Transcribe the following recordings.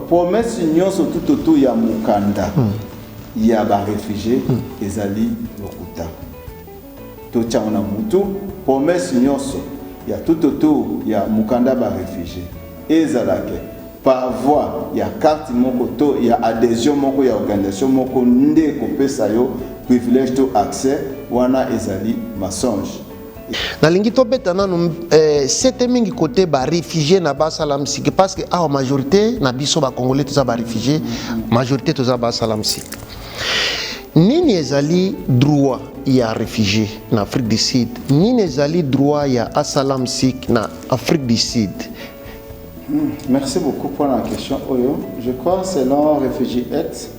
promesse nyonso tout autour ya mokanda ya baréfugiés ezali lokuta. Totia yango na mutu, promesse nyonso ya tout autour ya mokanda ya baréfugiés, ezalaka par voie ya carte moko to ya adhésion moko ya organisation moko nde ekopesa yo privilège to accès wana, ezali mensonge. Nalingi tobeta nanu sete mingi kote baréfugiés na baasylum seeker, parce que awa majorité na biso bacongolais toza baréfugiés, majorité toza baasylum seeker. Nini ezali droit ya réfugié na Afrique du Sud? Nini ezali droit ya asylum seeker na Afrique du Sud? Merci beaucoup pour la question oyo. Je crois, selon Refugee Act,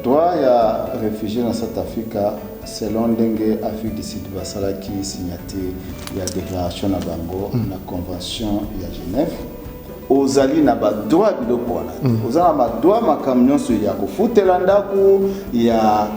droit ya réfugié na South Africa, selon ndenge Afrique du Sud basalaki signature ya déclaration na bango na Convention ya Genève, ozali na badroit biloko wana te. Oza na badroit makambo nyonso ya kofutela ndako, ya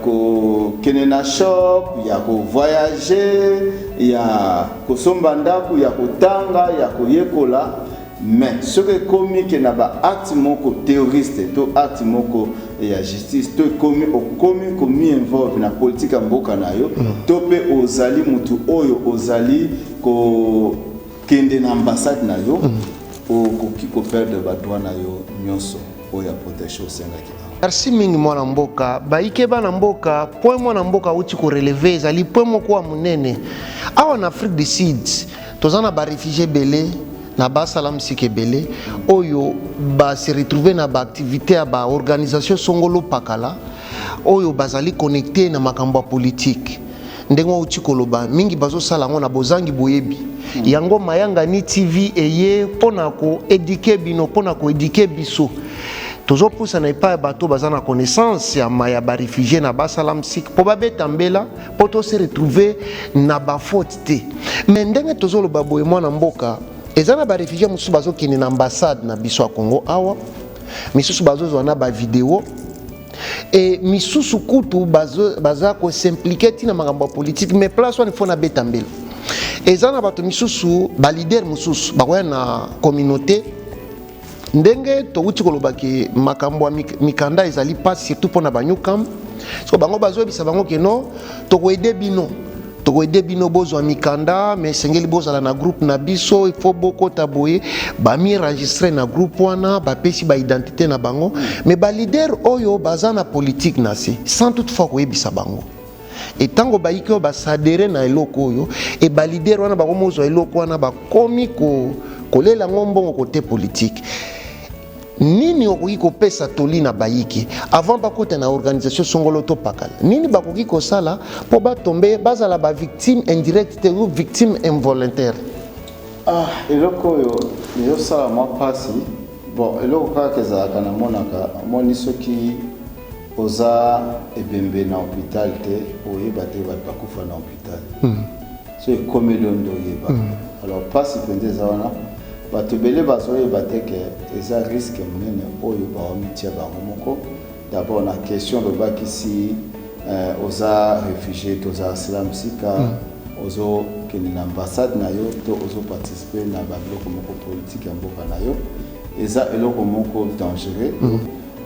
kokende na shop, ya kovoyage, ya kosomba ndako, ya kotanga, ya koyekola. Mais soki ekomi ke na baacte moko terroriste to acte moko ya justice, to ekomi okomi komi involve na politike ya mboka na yo, to mpe ozali mutu oyo ozali kokende na ambassade na yo, okoki koperdre badroit na yo nyonso oyo ya protection osengaki awa. Merci mingi, mwana mboka. Bayike bana mboka, point mwana mboka auti korelever ezali point moko ya monene. Awa na Afrique du Sud toza na baréfugiés ebele na baasylum seeker ebele oyo base retrouve na baactivité ya baorganisation songolo pakala oyo bazali connecté na makambo ya politike. Ndenge outi koloba, mingi bazosala yango na bozangi boyebi. Yango Mayangani TV eye mpona koéduquer bino, mpona koéduquer biso. Tozopusana epai ya bato baza na connaissance ya ma ya baréfugiés na baasylum seeker mpo babeta mbela, mpo tose retrouve na bafaute te. Mais ndenge tozoloba boye, mwana mboka, eza na baréfugiés mosusu bazokende na ambassade na biso ya Congo awa, misusu bazozwa na bavideo e misusu kutu baza kos'impliquer ntina makambo ya politike. Mais place wana ifo nabeta mbela, eza na bato misusu, baleader mosusu bakoya na communauté. Ndenge touti kolobaki, makambo ya mikanda ezali mpasi, surtout mpona banewcomer. So bango bazoyebisa bango ke non, tokoaider bino, tokoaider bino bozwa mikanda, mais esengeli bozala na groupe na biso, il faut bokota boye. Bami-enregistre na groupe wana, bapesi baidentité na bango, mais baleader oyo baza na politique na se, sans toutefois koyebisa bango. Etango bayiki oyo baadhérer na eloko oyo e baleader wana, bakomozwa eloko wana, bakomi kolela yango mbongo kote politike. Nini okoki kopesa toli na bayiki avant bakota na organisation songolo to pakala? Nini bakoki kosala mpo batombe bazala bavictime indirecte te ou victime involontaire? Ah, eloko oyo ezosala mwa mpasi. Bon, eloko kaka ezalaka, namonaka, omoni, soki oza ebembe na hôpital te, oyeba te bato bakufa na hôpital. So ekomeli yo nde oyeba. Alors mpasi mpenza eza wana, bato ebele bazoyeba te ke eza risque monene oyo baomitia bango moko. D'abord na question olobaki, si oza réfugié to oza asylum seeker, ozokende na ambassade na yo to ozoparticipe na babiloko moko politike ya mboka na yo, eza eloko moko dangereux.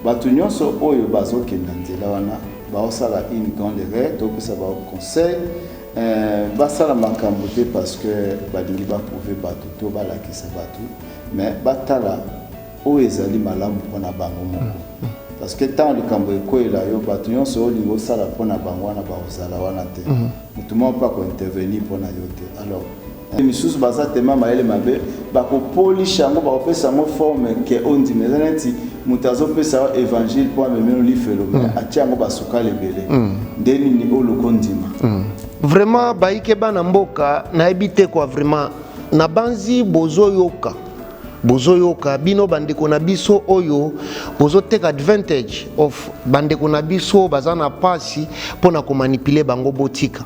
Bato nyonso oyo bazokende na nzela wana baosala une grande erreur. Topesa bao conseil, basala makambo te parce que balingi baprouver bato to balakisa bato, mais batala oyo ezali malamu mpona bango moko, parce que ntango likambo ekweyela yo, bato nyonso olingi osala mpona bango wana bakozala wana te. Motu moko mpe akointervenir mpona yo te. Alors misusu baza tema mayele mabe, bakopolisha yango, bakopesa yango forme ke ondima. Eza neti moto azopesa yo évangile mpo amemelo lifelo, mais atia yango basukala ebele. Nde nini oluka ondima? Vraiment, bayike bana mboka, nayebi te kwa. Vraiment nabanzi bozoyoka, bozoyoka bino bandeko na biso oyo bozoteka advantage of bandeko na biso baza na pasi mpona komanipuler bango. Botika.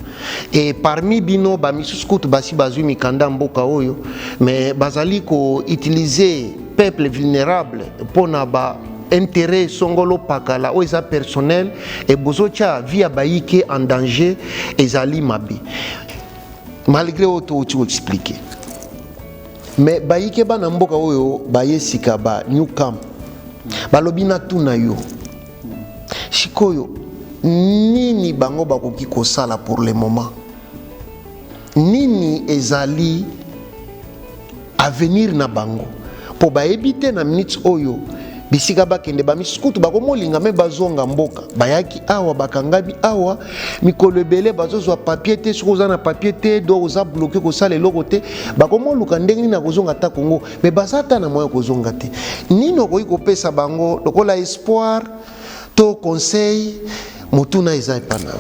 E parmi bino bamisusu kutu basi bazwi mikanda mboka oyo, mais bazali koutiliser peuple vulnérable mpona ba intérêt songolo pakala oyo eza personnel e bozotia vie ya bayike en danger. Ezali mabe. Malgré oyo touti koexpliquer, Mais bayike bana mboka oyo baye sika ba new camp balobi natuna yo sikoyo nini bango bakoki kosala pour le moment, nini ezali avenir na bango, mpo bayebi te na minute oyo bisika bakende. Bamisusu kutu bakomolinga me bazonga mboka. Bayaki awa, bakangami awa mikolo ebele, bazozwa papier te. Soki oza na papier te, do oza bloqué, kosala eloko te. Bakomoluka ndenge nini na kozonga ata Kongo, me baza ata na moyen kozonga te. Nini okoki kopesa bango lokola espoir to conseil? Motuna eza epa na yo.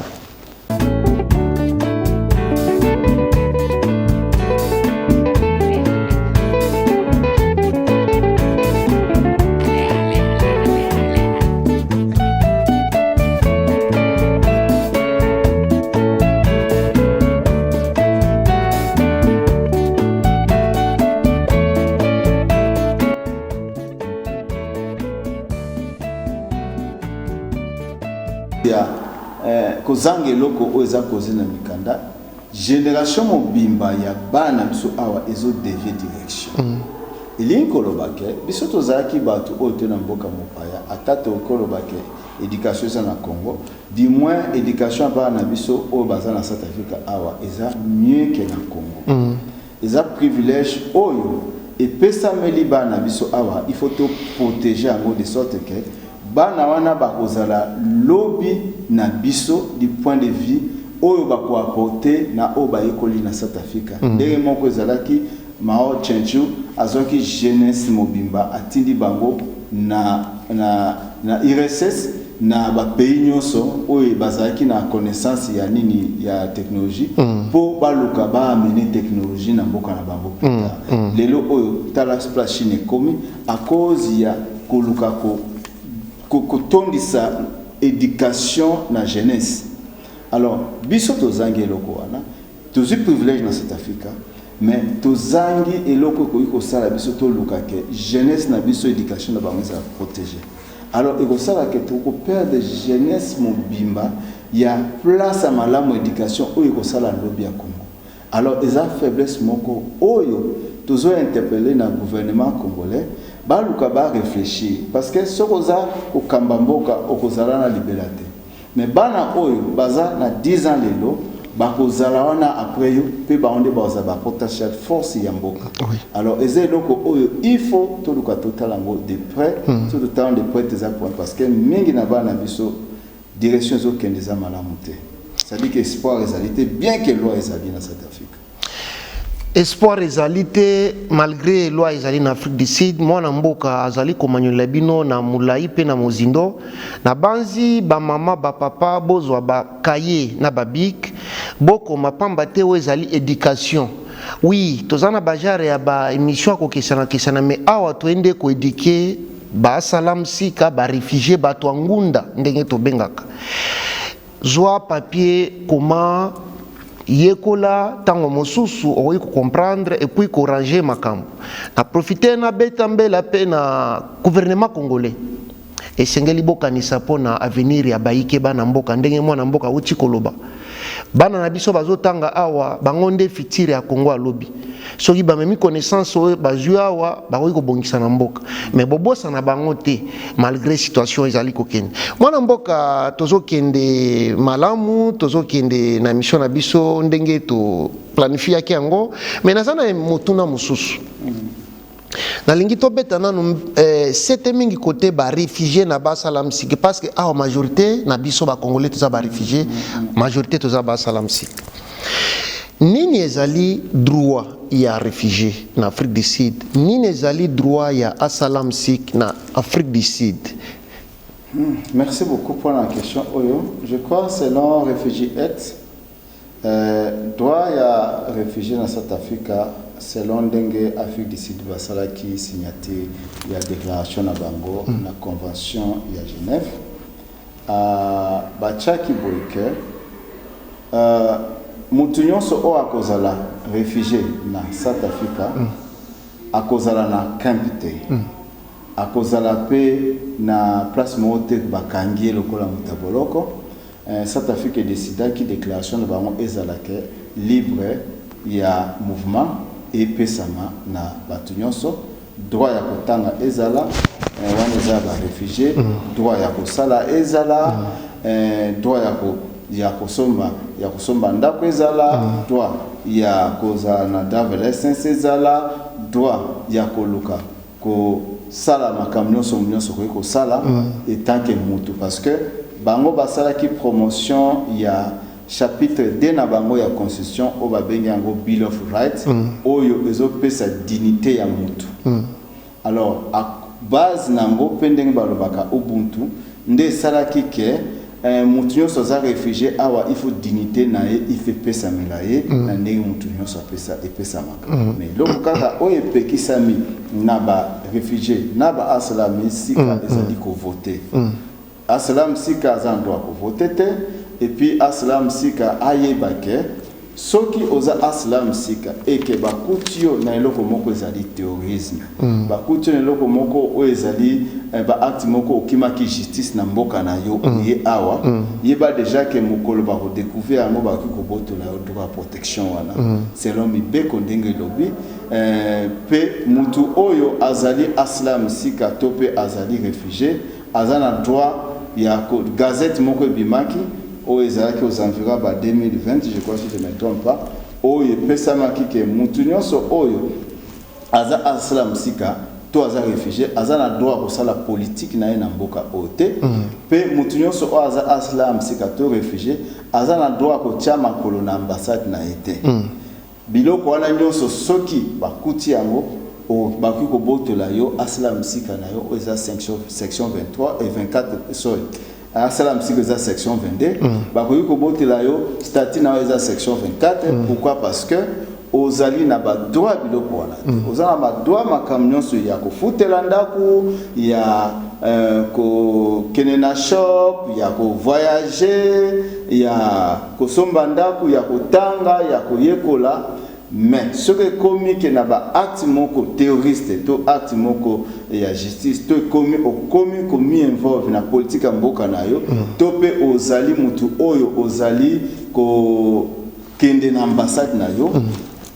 Ya kozanga eloko oyo eza koze na mikanda, génération mobimba ya bana biso awa ezodévier direction. Elingi koloba ke biso tozalaki bato oyo te na mboka mopaya, ata tokoki koloba ke éducation eza na Congo, du moins éducation ya bana na biso oyo baza na South Africa awa eza mieux ke na Congo. Eza privilège oyo epesameli bana na biso awa, il faut toprotéger yango de sorte que bana wana bakozala lobi na biso du point de vue oyo bakoapporter na oyo bayekoli na South Africa. Ndenge moko ezalaki, Mao Chenchu azwaki jeunesse mobimba, atindi bango na URSS, na bapays nyonso oyo bazalaki na connaissance ya nini, ya technologie, mpo baluka baamener technologie na mboka na bango plus tard. Lelo oyo, tala place Chine ekomi à cause ya koluka kotondisa éducation na jeunesse. Alors biso tozangi eloko wana. Tozwi privilège na South Africa, mais tozangi eloko ekoki kosala biso toluka ke jeunesse na biso, éducation na bango ezala protégé. Alors ekosala ke tokoperdre jeunesse mobimba ya place ya malamu, éducation oyo ekosala lobi ya Congo. Alors eza faiblesse moko oyo tozo-interpeller na gouvernement congolais, baluka baréfléchir, parce que soki oza kokamba mboka, okozala na libela te. Mais bana oyo baza na 10 ans lelo, bakozala wana après yo, mpe bango nde bakozala bapotentiel force ya mboka. Alors eza eloko oyo il faut toluka totala yango de près. So totala de près, eza point, parce que mingi na bana na biso, direction ezokende eza malamu te. C'est-à-dire que espoir ezali te, bien que loi ezali na South Africa. Espoir ezali te malgré loi ezali na Afrique du Sud. Mwana mboka azali komanyolela bino na molai mpe na mozindo. Na banzi bamama, bapapa, bozwa bacahier na babic, bokoma, pamba te oyo ezali éducation. Oui, toza na bagenre ya baémission ya kokesana-kesana, mais awa toyende koéduquer baasylum seeker, baréfugié, bato ya ngunda ndenge tobengaka. Zwa papier, koma, yekola. Ntango mosusu okoki kocomprendre et puis koranger makambo. Na profite nabeta mbela mpe na gouvernement congolais: esengeli bokanisa mpo na avenir ya bayike bana mboka. Ndenge mwana mboka awuti koloba, bana na biso bazotanga awa, bango nde futur ya Congo. Alobi soki bamemi connaissance oyo bazwi awa, bakoki kobongisa na mboka. Mais bobosana bango te malgré situation ezali kokende. Mwana mboka, tozokende malamu, tozokende na mission na biso ndenge toplanifiaki yango, mais naza na motuna mosusu. Nalingi tobeta nanu sete mingi kote baréfugié na baasylum seeker, parce que awa majorité na biso bacongolais toza baréfugié, majorité toza baasylum seeker. Nini ezali droit ya réfugié na Afrique du Sud? Nini ezali droit ya asylum seeker na Afrique du Sud? Merci beaucoup pour la question oyo. Je crois, selon Refugee Act, droit ya réfugié na South Africa, selon ndenge Afrique du Sud basalaki signature ya déclaration na bango na convention ya Genève, batiaki boye ke mutu nyonso oyo akozala réfugié na South Africa akozala na camp te, akozala mpe na place moko te bakangi ye lokola moto ya boloko. South Africa edecidaki déclaration na bango ezalaka libre ya mouvement. epesama na bato nyonso. Droit ya kotanga ezala, wana eza ya baréfugiés. Droit ya kosala ezala, droit ya kosomba ndako ezala, droit ya kozala na driver license ezala, droit ya koluka kosala makambo nyonso okoki kosala en tant que mutu, parce que bango basalaki promotion ya chapitre 2 na bango ya constitution oyo babengi yango Bill of Rights, oyo ezopesa dignité ya mutu. Alors base nango mpe, ndenge balobaka ubuntu, nde esalaki ke mutu nyonso aza réfugié awa, il faut dignité na ye, il faut epesamela ye na ndenge mutu nyonso apesa epesamaka. Mais eloko kaka oyo epekisami na baréfugiés na baasylum seeker ezali kovote. Asylum seeker aza na droit kovote te. Et puis asylum seeker ayeba ke soki oza asylum seeker, eke bakuti yo na eloko moko ezali terrorisme, bakuti yo na eloko moko oyo ezali baacte moko okimaki justice na mboka na yo, ye awa, yeba déjà ke mokolo bakodécouvrir yango, bakoki kobotola yo droit protection wana selon mibeko ndenge elobi. Mpe mutu oyo azali asylum seeker to mpe azali réfugié aza na droit ya gazette moko ebimaki oyo ezalaki aux environs ba 2020, je crois, si je ne me trompe pas, oyo epesamaki ke mutu nyonso oyo aza asylum seeker to aza réfugié aza na droit ya kosala politique na ye na mboka oyo te. Mpe mutu nyonso oyo aza asylum seeker to réfugié aza na droit ya kotia makolo na ambassade na ye te. Biloko wana nyonso, soki bakuti yango, bakoki kobotola yo asylum seeker na yo oyo eza section 23 et 24, sorry, asylum seeker eza section 22. Bakoki kobotela yo statut na yo eza section 24. Pourquoi? Parce que ozali na badroit biloko wana te. Oza na badroit makambo nyonso ya kofutela ndako, ya kokende na shop, ya kovoyage, ya kosomba ndako, ya kotanga, ya koyekola. Mais soki ekomi ke na baacte moko terroriste to acte moko ya justice to ekomi okomi komi involve na politique ya mboka na yo, to mpe ozali mutu oyo ozali kokende na ambassade na yo,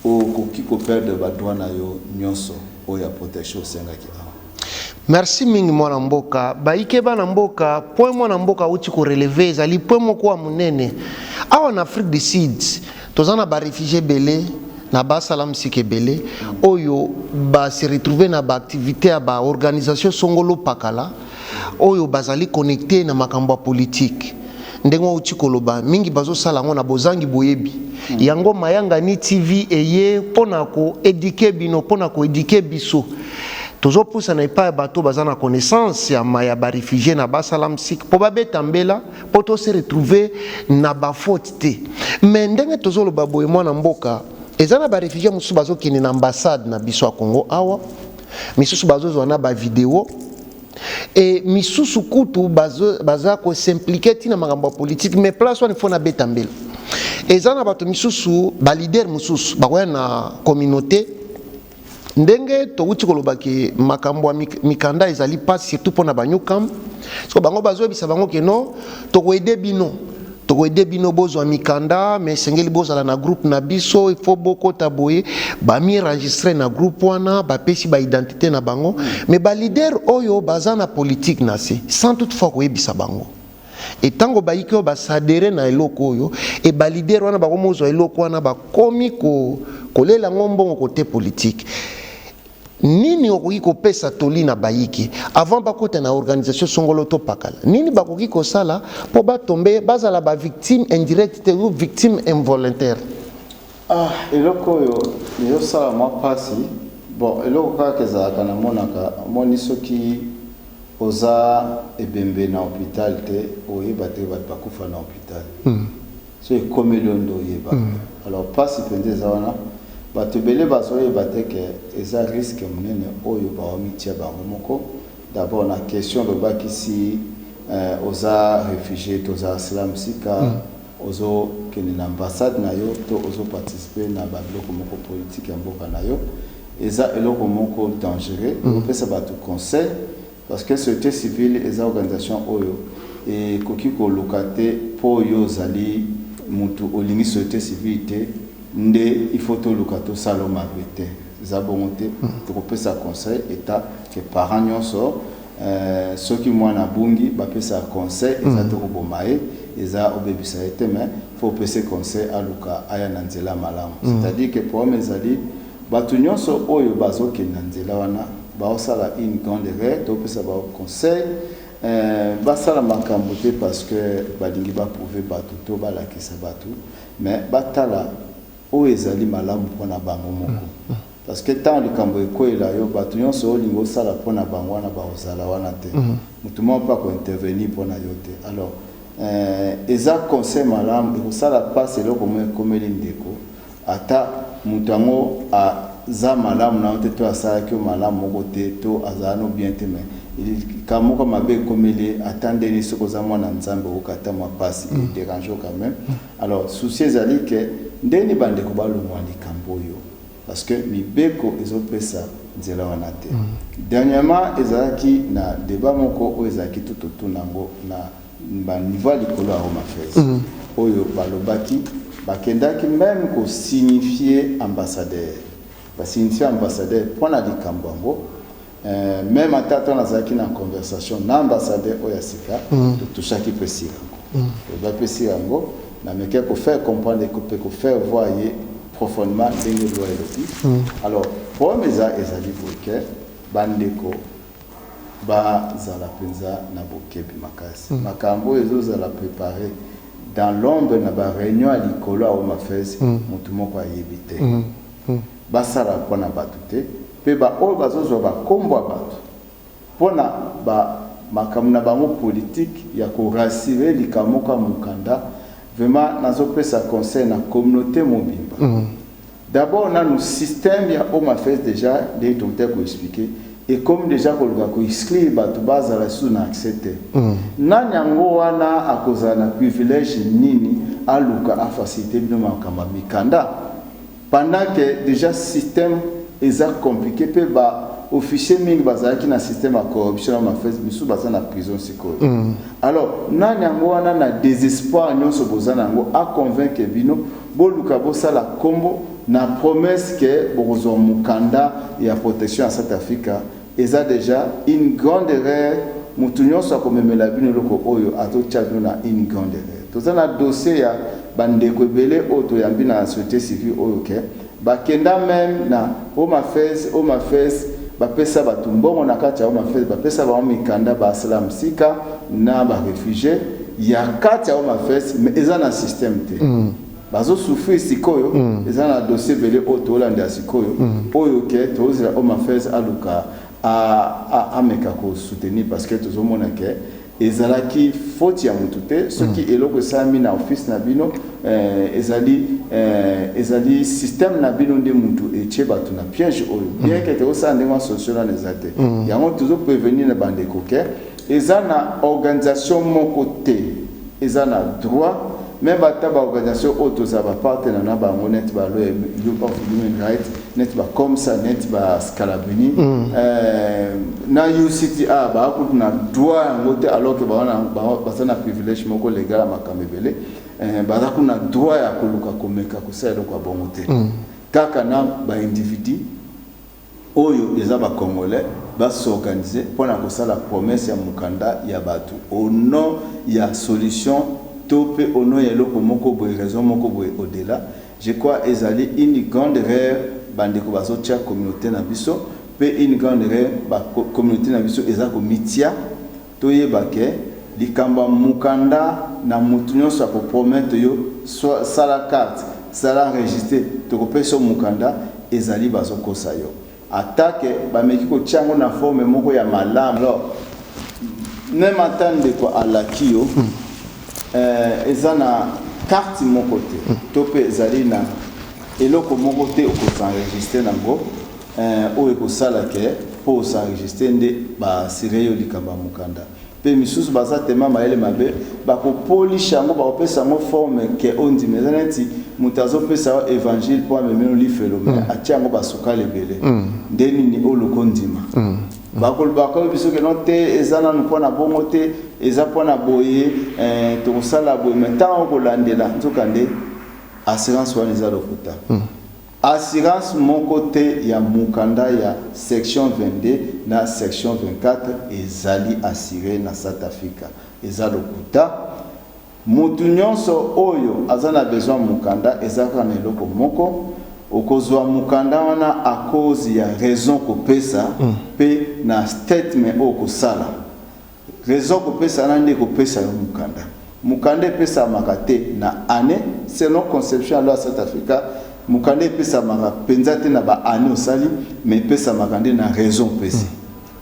okoki koperdre badroit na yo nyonso oyo ya protection osengaki awa. Merci mingi, mwana mboka. Bayike bana mboka, point mwana mboka auti korelever ezali point moko ya monene. Awa na Afrique du Sud, toza na baréfugiés ebele na baasylum seeker ebele oyo base retrouve na baactivité ya baorganisation songolo pakala oyo bazali connecté na makambo ya politike. Ndenge outi koloba, mingi bazosala yango na bozangi boyebi. Yango Mayangani TV eye mpona koéduquer bino, mpona koéduquer biso. Tozopusana epai ya bato baza na connaissance ya ma ya baréfugiés na baasylum seeker mpo babeta mbela, mpo tose retrouve na bafaute te. Mais ndenge tozoloba boye, mwana mboka, eza na baréfugiés mosusu bazokende na ambassade na biso ya Congo awa, misusu bazozwa na bavideo e misusu kutu baza kos'impliquer ntina makambo ya politike. Mais place wana, ifo nabeta mbela, eza na bato misusu, baleader mosusu bakoya na communauté. Ndenge touti kolobaki, makambo ya mikanda ezali mpasi, surtout mpona banewcomer. So bango bazoyebisa bango ke non, tokoaider bino, tokoaider bino bozwa mikanda, mais esengeli bozala na groupe na biso, il faut bokota boye. Bami-enregistre na groupe wana, bapesi baidentité na bango. Mais baleader oyo baza na politique na se, sans toutefois koyebisa bango, etango bayiki oyo baadhérer na eloko oyo e baleader wana bakomozwa eloko wana, bakomi kolela yango mbongo kote politique. Nini okoki kopesa toli na bayiki avant bakota na organisation songolo to pakala? Nini bakoki kosala mpo batombe bazala bavictime indirecte te ou victime involontaire? Ah, eloko oyo ezosala mwa mpasi. Bon, eloko kaka ezalaka, namonaka, omoni, soki oza ebembe na hôpital te, oyeba te bato bakufa na hôpital. So ekomeli yo nde oyeba. Alors mpasi mpenza eza wana, bato ebele bazoyeba te ke eza risque monene oyo baomitia bango moko. D'abord na question lobakisi, oza réfugié to oza asylum seeker, ozokende na ambassade na yo to ozoparticipe na babiloko moko politique ya mboka na yo, eza eloko moko dangereux. Okopesa bato conseil, parce que société civile eza organisation oyo ekoki koluka te mpo oyo ozali mutu olingi société civile te. Nde il faut toluka tosala mabe te, eza bongo te. Tokopesa conseil eta ke parent nyonso, soki mwana abungi, bapesaka conseil. Eza te koboma ye, eza obebisa ye te, mais faut opesa conseil, aluka aya na nzela malamu. C'est-à-dire que problème ezali, bato nyonso oyo bazokende na nzela wana baosala une grande erreur. Topesa bao conseil, basala makambo te parce que balingi baprouver bato to balakisa bato, mais batala oyo ezali malamu mpona bango moko, parce que ntango likambo ekweyela yo, bato nyonso olingi osala mpona bango wana bakozala wana te. Motu moko mpe akointervenir mpona yo te. Alors eza conseil malamu. Ekosala mpasi eloko moko ekomeli ndeko, ata moto yango aza malamu na yo te, to asalaki yo malamu moko te, to azala no bien te, mais likambo moko mabe ekomeli ye, ata ndeni soki oza mwana Nzambe, okoka ata mwa mpasi edérange yo quand même. Alors souci ezali ke ndeni bandeko balongwa likambo oyo, parce que mibeko ezopesa nzela wana te. Dernièrement ezalaki na débat moko oyo ezalaki tutotuna yango na baniveau ya likolo ya Home Affairs, oyo balobaki bakendaki même kosignifie ambassadeur, basignifie ambassadeur mpona likambo yango. Même ata to nazalaki na conversation na ambassadeur oyo ya sika, totushaki mpe sika yango, toba mpe sika yango, nameki kofaire comprendre mpe kofaire voir ye profondément ndenge loi elobi. Alors problème eza, ezali boye ke bandeko bazala mpenza na bokebi makasi. Makambo oyo ezozala préparé dans l'ombre na baréunion ya likolo ya Home Affairs, motu moko ayebi te. Basala mpona bato te, mpe baoyo bazozwa bakombo ya bato mpona makambo na bango politike ya korassurer likambo moko ya mokanda, vraiment nazopesa conseil na communauté mobimba. D'abord nanu système ya Home Affairs déjà, ndenge tokuta koexpliquer, ekomi déjà koluka koexclure bato bazala lisusu na accès te. Nani yango wana akozala na privilège nini aluka afacilité bino makambo ya mikanda, pendant que déjà système eza compliqué, mpe baofficier mingi bazalaki na système ya corruption na Home Affairs, misusu baza na prison sikoyo? Alors nani yango wana, na désespoir nyonso boza na yango, aconvaincre bino boluka bosala nkombo na promesse ke bokozwa mokanda ya protection ya South Africa? Eza déjà une grande erreur. Motu nyonso akomemela bino eloko oyo, azotia bino na une grande erreur. Toza na dossier ya bandeko ebele oyo toyambi na société civile, oyo ke bakenda même na Home Affairs. Home Affairs bapesa bato mbongo na kati ya Home Affairs, bapesa bango mikanda, basala mosika na baréfugié ya kati ya Home Affairs, mais eza na système te. Bazosouffrir sikoyo. Eza na dossier ebele oyo tolandela sikoyo, oyo ke tozela Home Affairs aluka ameka kosoutenir, parce que tozomona ke ezalaki faute ya motu te. Soki eloko esalami na office na bino, ezali système na bino nde mutu etie bato na piège oyo, bien ke tokosala ndenge wa solution wana eza te. Yango tozoprévenir na bandeko ke eza na organisation moko te eza na droit. Même bata baorganisation oyo tozala bapartenaire na bango, neti balo of Human Rights, neti bacomsa, neti bascalabrini na UCTA, bakutu na droit yango te, alors que baza na privilège moko légal ya makambo ebele. Baza kuna droit ya koluka komeka kosala eloko ya bongo te. Kaka na baindividu oyo eza bacongolais basorganize mpona kosala promesse ya mokanda ya bato au nom ya solution to mpe au nom ya eloko moko boye, raison moko boye au-delà, je crois ezali une grande erreur. Bandeko bazotia communauté na biso mpe une grande erreur, bacommunauté na biso eza komitia. Toyeba ke likambo ya mokanda, na motu nyonso akopromettre yo sala carte, sala enregistre, tokopesa yo mokanda, ezali bazokosa yo. Atake bameki kotia yango na forme moko ya malamu, alors même ata ndeko alaki yo, eza na carte moko te, to mpe ezali na eloko moko te okosenregistre nango, oyo ekosala ke mpo osenregistre nde baassurer yo likambo ya mokanda. Mpe misusu baza tema mayele mabe, bakopolisha yango, bakopesa yango forme ke ondima. Eza neti moto azopesa yo évangile mpo amemeli lifelo, mais atia yango basukala ebele. Nde nini oluka ondima? Bakolobaka oyo biso keno te, eza nanu mpona bongo te, eza mpona boye, tokosala boye, mais ntango okolandela, nzoka nde Assurance wana eza lokuta. Assurance moko te ya mokanda ya section 22 na section 24 ezali assure na South Africa. Eza lokuta. Mutu nyonso oyo aza na besoin ya mokanda eza kaka na eloko moko, okozua mokanda wana à cause ya raison kopesa pe na statement oyo okosala. Raison kopesa wana nde ekopesa yo mokanda. Mokanda epesamaka te na annee, selon conception ya loi ya South Africa, mokanda epesamaka penza te na ba annees osali, mais epesamaka nde na raison opesi.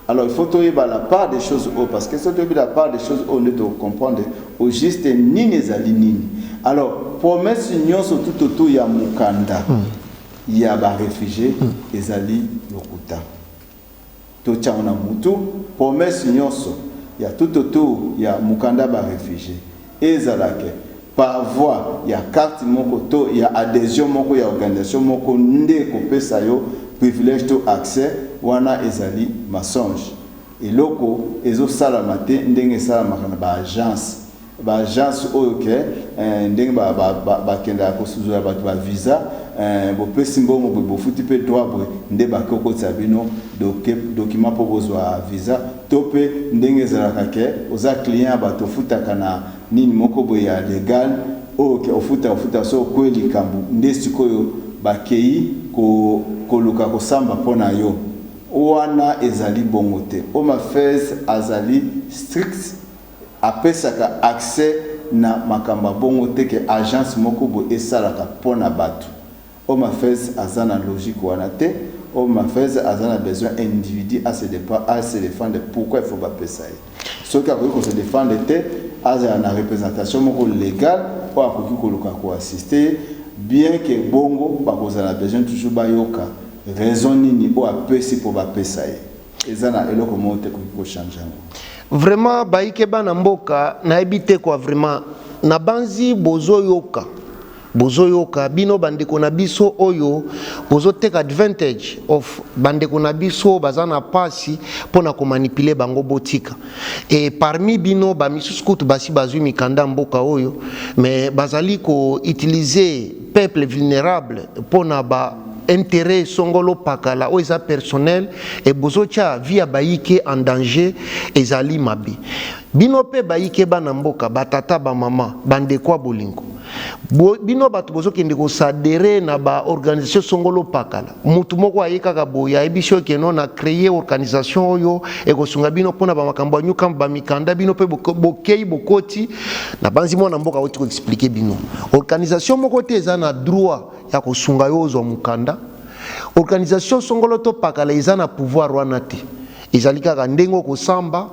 Alors il faut toyeba la part des choses oyo parce que soki toyebi la part des choses oyo nde toko comprendre au juste nini ezali nini. Alors promesse nyonso tout autour ya mokanda ya ba refugies ezali lokuta. Totia yango na mutu, promesse nyonso ya tout autour ya mokanda ba refugies ezala que par voie ya carte moko to ya adhesion moko ya organisation moko nde ekopesa yo privilège to accès, wana ezali mensonge. Eloko ezo salama te ndenge esalamaka na ba agence, ba agence oyo que ndenge ba kendaka kosuzola bato ba visa, bopesi mbongo boye, bofuti mpe droit boye, nde bake kokotisa bino document mpo bozwa visa, to mpe ndenge ezalaka ke oza client ya bato, ofutaka na nini moko boye ya legal oyo ke ofuta ofuta, so okwei likambo nde sikoyo bakei koluka kosamba mpo na yo. Wana ezali bongo te. Home Affairs azali strict, apesaka accès na makambo ya bongo te ke agence moko boye esalaka mpo na bato. Home Affairs aza na logique wana te. Home Affairs aza na besoin individu a se défendre. Pourquoi il faut bapesa ye? Soki akoki ko se défendre te, azala na représentation moko légale oyo akoki koluka koassister ye. Bien que bongo, bakozala besoin toujours bayoka raison nini oyo apesi mpo bapesa ye. Eza na eloko moko te koki kochanger yango. Vraiment, bayike bana mboka, nayebi te kwa. Vraiment, nabanzi bozoyoka, bozoyoka bino bandeko na biso oyo bozoteka advantage of bandeko na biso baza na pasi mpona komanipuler bango. Botika. E parmi bino, bamisusu kutu basi bazwi mikanda mboka oyo, mais bazali koutiliser peuple vulnérable mpona ba intérêt songolo pakala oyo eza personnel e bozotia vie ya bayike en danger. Ezali mabe. Bino mpe bayike bana mboka, batata, bamama, bandeko ya bolingo, bino bato bozokende koadhérer na baorganisation songolo pakala, mutu moko aye kaka boye, ayebi soki eno na créer organisation oyo ekosunga bino mpona bamakambo ya newcamp, bamikanda, bino mpe bokei, bokoti na banzi. Mwana mboka auti koexpliquer bino, organisation moko te eza na droit ya kosunga yo ozwa mokanda. Organisation songolo to pakala eza na pouvoir wana te. Ezali kaka ndenge okosamba,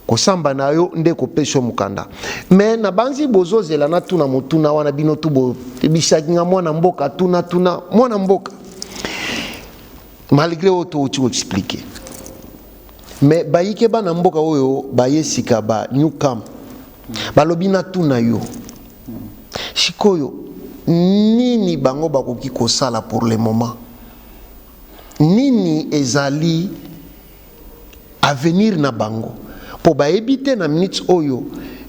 kosamba na yo nde kopesa yo mokanda. Me na banzi bozozela natuna motuna wana. Bino tu boyebisaki nga mwana mboka, tuna, tuna mwana mboka. Malgré oyo touti koexpliquer, mais bayike bana mboka oyo baye sika, ba newcamp, balobi natuna yo sikoyo nini bango bakoki kosala pour le moment? Nini ezali avenir na bango? Mpo bayebi te na minute oyo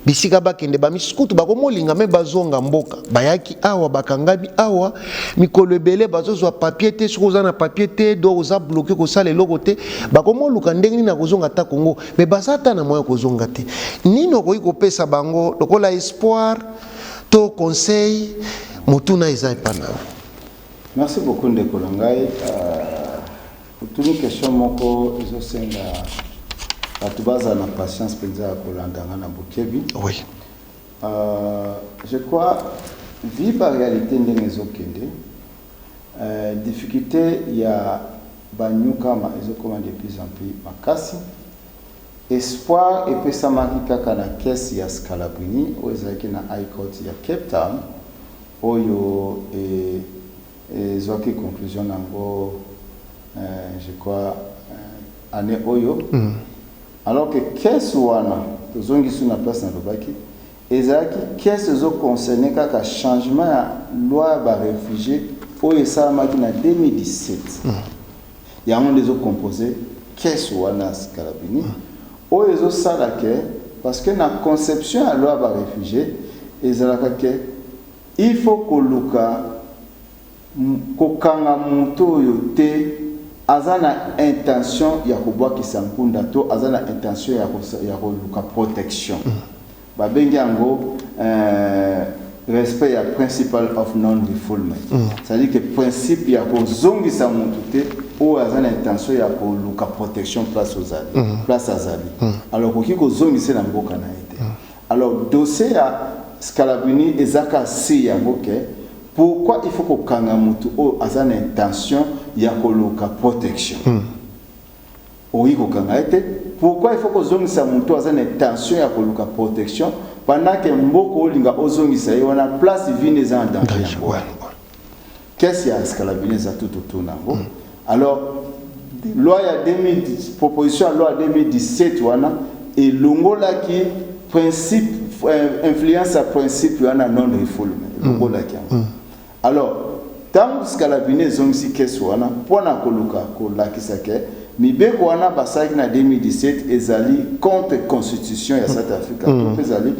bisika bakende. Bamisusu kutu bakomolinga me bazonga mboka. Bayaki awa, bakangami awa mikolo ebele, bazozwa papier te. Soki oza na papier te, do oza bloqué, kosala eloko te. Bakomoluka ndenge nini na kozonga ata Kongo, me baza ata na moyen kozonga te. Nini okoki kopesa bango lokola espoir to conseil? Motuna eza epa na yo. Merci beaucoup, ndeko na ngai. Otuni question moko ezosenga bato bazala na patience mpenza ya kolanda nga na bokebi. Je crois, vu par réalité ndenge ezokende, difficulté ya banewcomer ezokoma de plus en plus makasi. Espoir epesamaki kaka na kese ya Scalabrini oyo ezalaki na High Court ya Cape Town, oyo ezwaki conclusion nango, je crois, année oyo. Alors que kese wana, tozongisi na place nalobaki, ezalaki kese ezoconcerne kaka changement ya loi ya baréfugiés oyo esalamaki na 2017. Yango nde ezocompose kese wana ya Scalabrini oyo ezosala ke, parce que na conception ya loi ya baréfugiés ezalaka ke Il faut koluka kokanga moto oyo te aza na intention ya kobwakisa nkunda to aza na intention ya koluka protection. Babengi yango respect ya principle of non refoulement, c'est-à-dire que principe ya kozongisa motu te oyo aza na intention ya koluka protection place ozali, place azali. Alors okoki kozongisa na mboka na ye te. Alors dossier ya Scalabrini ezaka si yango ke pourquoi il faut kokanga motu oyo aza na intention ya koluka protection, okoki kokanga ye te. Pourquoi il faut kozongisa motu aza na intention ya koluka protection pendant ke mboka olinga ozongisa ye wana, place vine eza na danger yango wana? Caisse ya Scalabrini eza tout autour na yango. Alors loi ya 2010, proposition ya loi ya 2017 wana elongolaki principe, influence ya principe wana non refoulement, elongolaki yango. Alors ntango Scalabrini ezongisi caisse wana mpona koluka kolakisa ke mibeko wana basalaki na 2017 ezali contre constitution ya South Africa to mpe ezali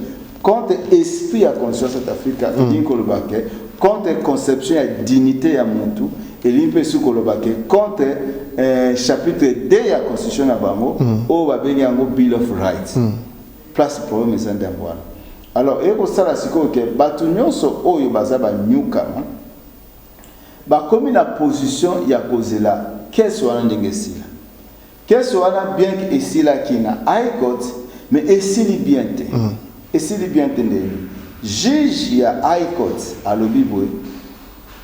contre esprit ya constitution ya South Africa, elingi koloba ke contre conception ya dignité ya motu, elingi mpe soki koloba ke contre chapitre 2 ya constitution na bango oyo babengi yango Bill of Rights. Place problème eza nde yango wana. Alors ekosala sikoyo ke bato nyonso oyo baza banyukama bakomi na position ya kozela caisse wana ndenge esila. Caisse wana, bien ke esilaki na High Court, mais esili bien te. Esili bien te ndenge juge ya High Court alobi boye: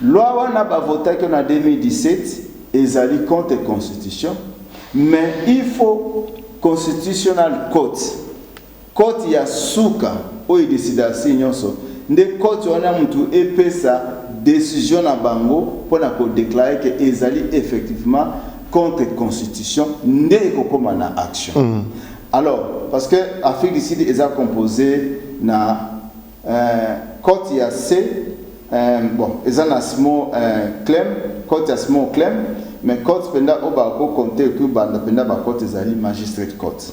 loi wana bavotaki na 2017 ezali contre constitution, mais il faut Constitutional Court, court ya suka oyo edécider si nyonso, nde court wana mutu epesa décision na bango mpona kodéclarer ke ezali effectivement contre constitution, nde ekokóma na action. Alors parce que Afrique du Sud eza composé na court ya c bon, eza na small claim, court ya small claim, mais court mpenza oyo bakocompter ekuki banda mpenza bacourt ezali magistrate court.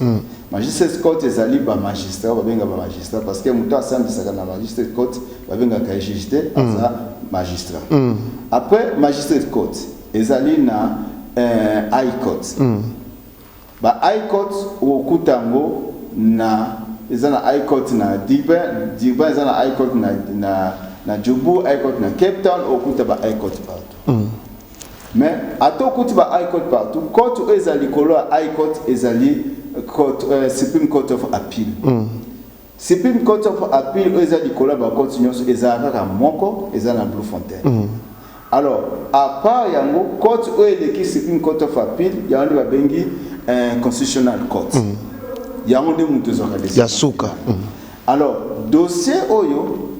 Magistrate court ezali bamagistrat, babenga bamagistrat, parce que moto asambisaka na magistrate court babengaka ye juge te, aza magistrat. Après magistrate court ezali na high court. Ba high court okokuta yango na eza na high court na Durban, Durban eza na high court na Joburg, high court na Cape Town. Okokuta ba high court partout. Mais ata okuti ba high court partout, court oyo eza likolo ya high court ezali court, Supreme Court of Appeal. Supreme Court of Appeal oyo eza likolo ya bacourt nyonso ezala kaka moko, eza na Bloemfontein. Alors à part yango, court oyo eleki Supreme Court of Appeal, yango nde babengi Constitutional Court. Yango nde moto ezwaka décision. Ya suka. Alors dossier oyo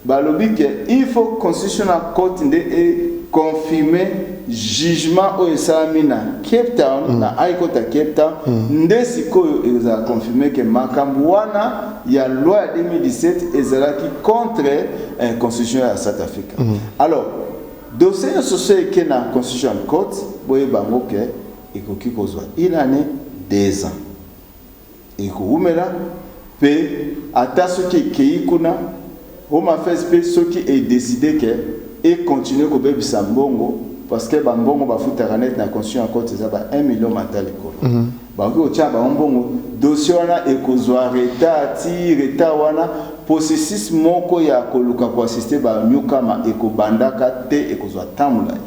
balobi ke il faut Constitutional Court nde econfirme jugement oyo esalami na Cape Town, na High Court ya Cape Town. Nde sikoyo ezala confirme ke makambo wana ya loi ya 2017 ezalaki contre constitution ya South Africa. Alors dossier nyonso so eke na Constitutional Court, boyeba yango ke ekoki kozwa une année, 2 ans, ekowumela mpe. Ata soki ekei kuna, Home Affairs mpe soki edécider ke econtinuer kobebisa mbongo, parce que bambongo bafutaka neti na Constitution ya court eza ba 1 million mata likolo, bakoki kotia bango mbongo, dossier wana ekozwa retard ti retard wana processus moko ya koluka koassister banyokama ekobandaka te, ekozwa temps molai.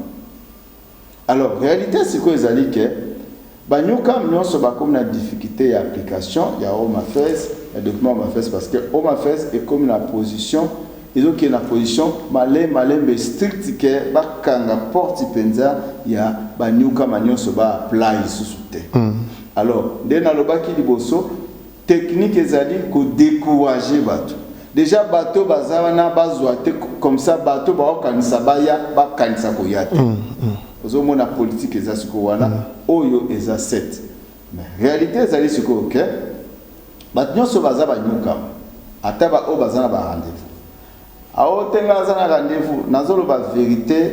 Alors réalité sikoyo ezali ke banyokama nyonso bakomi na difficulté ya application ya Home Affairs, ya document Home Affairs, parce que Home Affairs ekomi na position, ezokende na position malembe malembe strict ke bakanga porte mpenza ya banyokama nyonso baapply lisusu te. Alors nde nalobaki liboso, technique ezali kodécourager bato. Déjà bato baza wana bazwa te, comme ça bato baokanisa baya, bakanisa koya te. Ozomona politique eza sikoyo wana oyo eza 7, mais réalité ezali sikoyo ke bato nyonso baza banyokama, ata baoyo baza na barendez-vous ao te. Nga aza na rendez-vous, nazoloba vérité,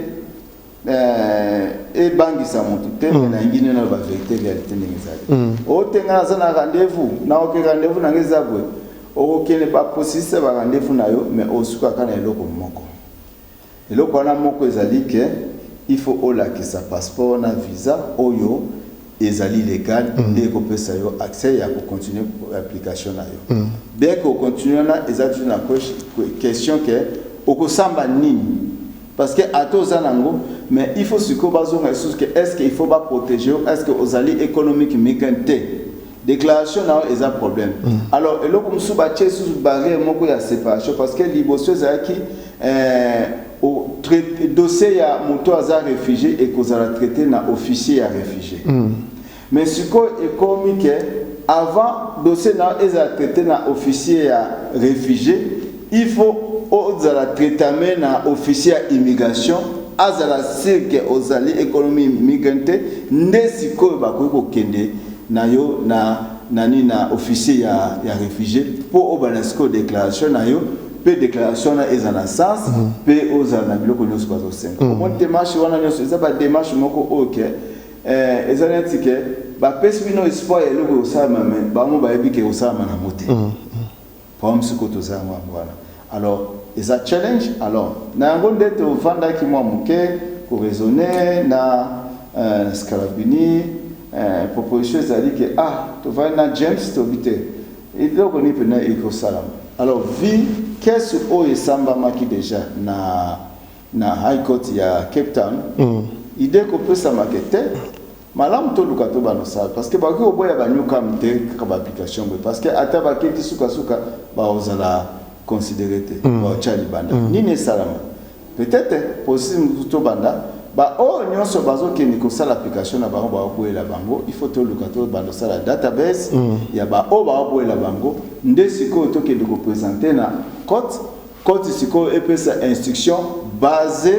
ebangisa motu te, me nalingi nde naloba vérité, réalité ndenge ezali. O te, nga naza na rendez-vous, naoke rendez-vous nanga eza boye. Okokende baprocessus ba rendez-vous na yo, mais osukaka na eloko moko. Eloko wana moko ezali ke il faut olakisa passeport na visa oyo ezali légal, nde ekopesa yo accès ya kocontinue application na yo. Bien que ocontinue wana, eza toujours na question ke okosamba nini, parce que ata oza nango, mais il faut sikoyo bazonga lisusu ke est ce que il faut baprotéger yo, est ce que ozali économique migrant te. Déclaration na yo eza problème. Alors eloko mosusu, batie lisusu barrière moko ya séparation, parce que liboso ezalaki dossier ya moto aza réfugié ekozala traité na officier ya réfugié. Mais sikoyo ekomi ke avant dossier na yo ezala traité na officier ya réfugié, il faut ozala traitame na officier ya immigration, azala sûr ke ozali économie migrant te, nde sikoyo bakoki kokende na yo na nani, na officier ya réfugié, mpo obanda sikoyo déclaration na yo, mpe déclaration wana eza na sens mpe ozala na biloko nyonso bazosenga. Omoni, démarche wana nyonso eza badémarche moko oyo ke eza neti ke bapesi bino espoir ya eloko ekosalama, me bango bayebi ke ekosalama nango te. Problème sikoyo toza yango, yango wana. Alors eza challenge. Alors na yango nde tovandaki mwa moke koraisonner na Scalabrini. Proposition ezali ke tovandi na James, tobi te eloko nini mpena ekosalama. Alors vu kese oyo esambamaki déjà na High Court ya Cape Town, idée kopesamaka te, malamu toluka tobanda osala, parce que bakoki koboya banewcomer te kaka baapplication boye, parce que ata baketi, sukasuka bakozala considéré te, baotya libanda. Nini esalama? Peut-être processus mosusu tobanda, baoyo nyonso bazokende kosala application na bango, baoboyela bango, il faut toluka tobanda osala database ya baoyo baoboyela bango, nde sikoyo tokende koprésenter na cote. Cote sikoyo epesa instruction basé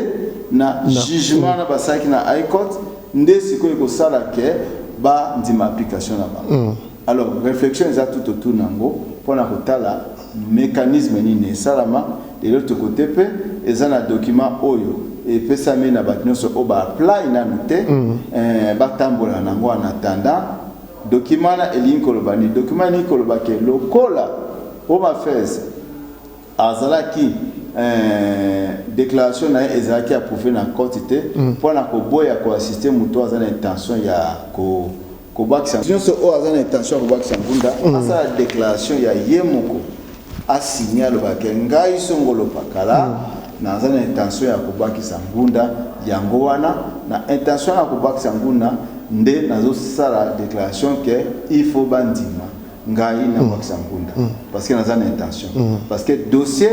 na jugement na basalaki na High Court, nde sikoyo ekosala ke bandima application na bango. Alors réflexion eza tout autour nango mpona kotala mécanisme nini esalama. De l'autre côté mpe eza na document oyo epesami na bato nyonso oyo baapply nanu te, batambola nango en attendant. Document wana elingi koloba nini? Document elingi koloba ke lokola Home Affairs azalaki déclaration na ye ezalaki approuvé na cote te mpona koboya koassister moto aza na intention ya kobwakisa, nyonso oyo aza na intention ya kobwakisa ngunda, asala déclaration ya ye moko, asigne, alobake: "Ngai songolo pakala, naza na intention ya kobwakisa ngunda." Yango wana, na intention ya kobwakisa ngunda nde nazosala déclaration ke il faut bandima ngai nabwakisa ngunda, parce que naza na intention, parce que dossier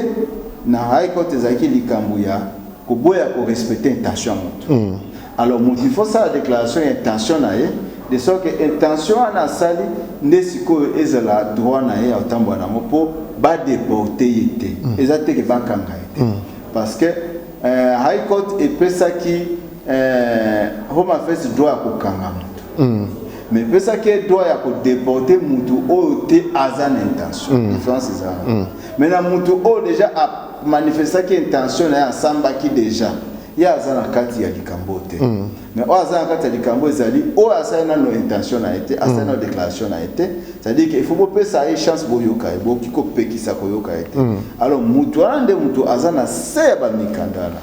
na High Court ezalaki likambo ya koboya korespecter intention ya moto. Alors moto, il faut sala déclaration ya intention na ye, de sorte que intention wana asali nde sikoyo ezala droit na ye ya kotambola nango mpo badéporter ye te. Eza te ke bakanga ye te, parce que High Court epesaki Home Affairs droit ya kokanga moto, mais epesaki ye droit ya kodéporter mutu oyo te aza na intention. Différence eza wana. Mais na mutu oyo déjà amanifestaki intention na ye, asambaki déjà, ye aza na kati ya likambo te. Mais oyo aza na kati ya likambo ezali oyo asali nano intention na ye te, asali nano déclaration na ye te. C'est-à-dire que il faut bopesa ye chance, boyoka ye, bokoki kopekisa koyoka ye te. Alors mutu wana nde mutu aza na se ya bamikanda wana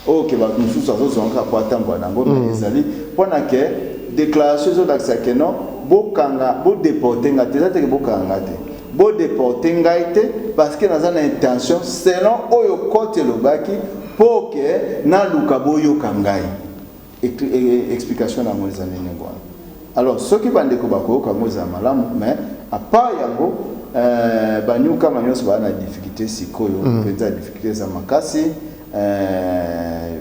oyo ke bato mosusu azozwa kaka po atambola nango. Mais ezali mpona ke déclaration ezolakisa ke non, bokanga, bodéporter nga te. Eza teke bokanga nga te, bodéporter ngai te, parce que naza na intention selon oyo cote elobaki, mpo ke naluka boyoka ngai. Explication na yango eza ndenge wana. Alors soki bandeko bakoyoka yango, ezala malamu. Mais à part yango, banewcomer nyonso baa na difficulté sikoyo mpenza. Difficulté eza makasi,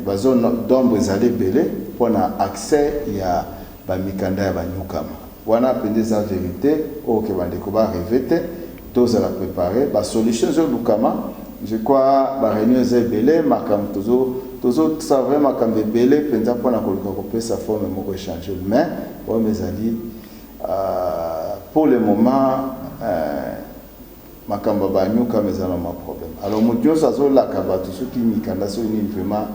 bazone d'ombre ezali ebele mpona accès ya bamikanda ya banewcomer wana. Mpenza eza vérité oyo ke bandeko barêver te, tozala préparé, basolution ezolukama. Je crois baréunion eza ebele, makambo tozosala vrai, makambo ebele mpenza mpona koluka kopesa forme moko échange. Mais oyo ezali pour le moment, makambo ya banewcomer eza na ma problème. Alors moto nyonso azolaka bato soki mikanda, soki nini, vraiment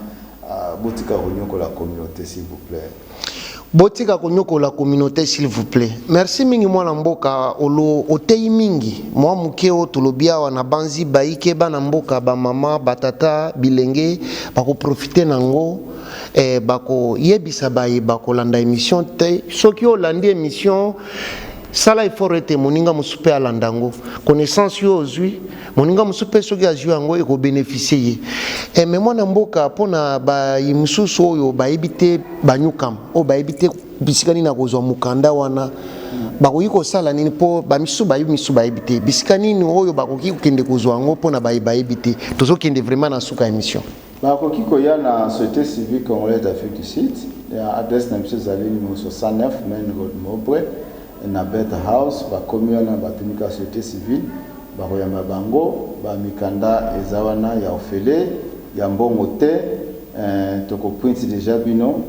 botika konyokola communauté, s'il vous plaît. Botika konyokola communauté, s'il vous plaît. Merci mingi, mwana mboka. Olo otei mingi mwa moke oyo tolobi awa na banzi bayike bana mboka, bamama, batata, bilenge bakoprofite nango, bakoyebisa baye bakolanda émission te. Soki olandi émission, sala effort ete moninga mosusu mpe alanda yango. Connaissance oyo ozwi, moninga mosusu mpe soki azwi yango, ekobénéficie ye. Mais mwana mboka, mpona bayi mosusu oyo bayebi te, banyukama oyo bayebi te bisika nini akozwa mokanda wana, bakoki kosala nini? Mpo bamisusu bayebi, misusu bayebi te bisika nini oyo bakoki kokende kozwa yango. Mpona baye bayebi te, tozokende vraiment na suka ya émission. Bakoki koya na Société civile congolaise d'Afrique du Sud. Ya adresse na biso ezali numéro 69 Main Road, Mowbray, na Bet House. Bakomi wana, batumika société civile, bakoyamba bango. Bamikanda eza wana ya ofele, ya mbongo te. Tokoprinte déjà bino.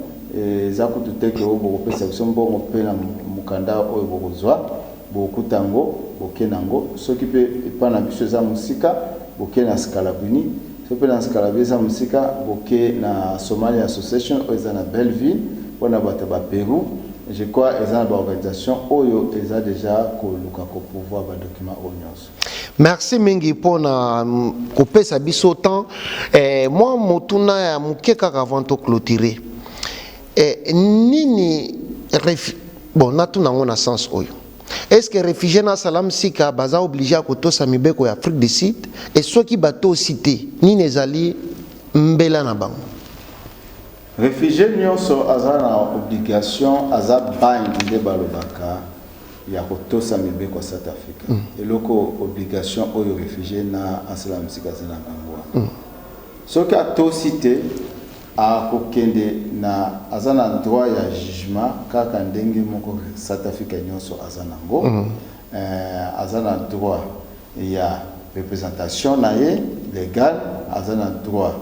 Eza kutu te ke oyo bokopesa biso mbongo mpe na mokanda oyo bokozwa, bokokuta yango, boke nango. Soki mpe epai na biso eza mosika, boke na Scalabrini. Soki mpe na Scalabrini eza mosika, boke na Somalia Association oyo eza na Belleville. Mpona bato ya Baperu, je crois eza na baorganisation oyo eza déjà koluka kopouvoir badocument oyo nyonso. Merci mingi mpona kopesa biso temps. Mwa motuna ya moke kaka avant toclôturer. Nini bon, natuna yango na sens oyo: est ce que réfugié na asylum seeker baza obligé ya kotosa mibeko ya Afrique du Sud? E soki batosi te, nini ezali mbela na bango? Réfugié nyonso aza na obligation, aza bind nde balobaka, ya kotosa mibeko ya South Africa. Eloko obligation oyo réfugié na asylum seeker aza na bango wana, soki atosi te, akokende na, aza na droit ya jugement kaka ndenge moko South Africa nyonso aza nango. Aza na droit ya représentation na ye légal, aza na droit